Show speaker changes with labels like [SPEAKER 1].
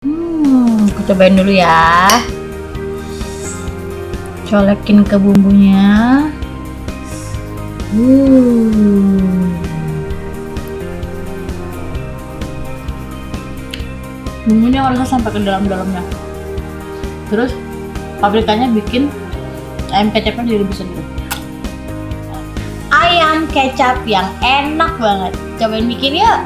[SPEAKER 1] Aku cobain dulu ya. Colekin ke bumbunya. Bumbunya harus sampai ke dalam-dalamnya. Terus paprikanya bikin ayam kecapnya jadi lebih sedikit. Ayam kecap yang enak banget. Cobain bikin yuk.